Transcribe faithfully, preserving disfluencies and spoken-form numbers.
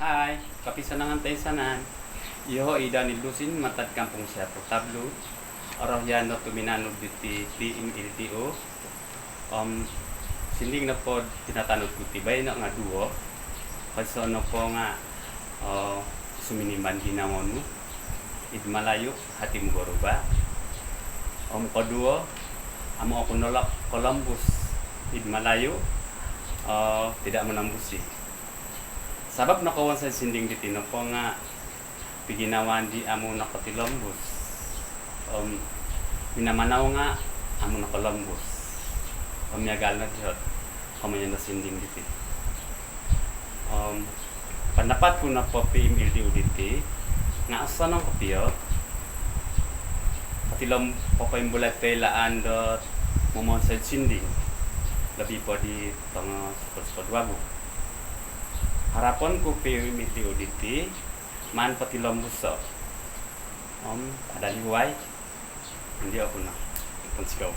Hai, kopisanangan toinsanan. Iyoho' i Daniel Lusin mantad Kampung Siapur Tablu, orohian do tuminanud diti P M L T O. Om sinding nopo tinatanud ku ti baino nga' duo. Koiso nopo nga', eh, Suminimban Ginawo Nu id Malayu, Hatimu Boruba. Om koduo, Amu Oku Nolok Kolombus id Malayu, eh, Tidak Menembus. Sabap nokowonsoi sinding diti nopo nga' piginawaan di amu nokotilombus. Om minamanau nga' amu nokolombus. Om miagal no dihot komoyon do sinding diti. Om pandapat ku nopo P M L T O diti nga' osonong kopio kotilom-, popoimbulai toilaan dot momonsoi sinding, lobi po di tongo sukod-sukod wagu. Harapon ku P M L T O diti maan potilombuso'. Om adadi huai, indi oku no. Ponsikou.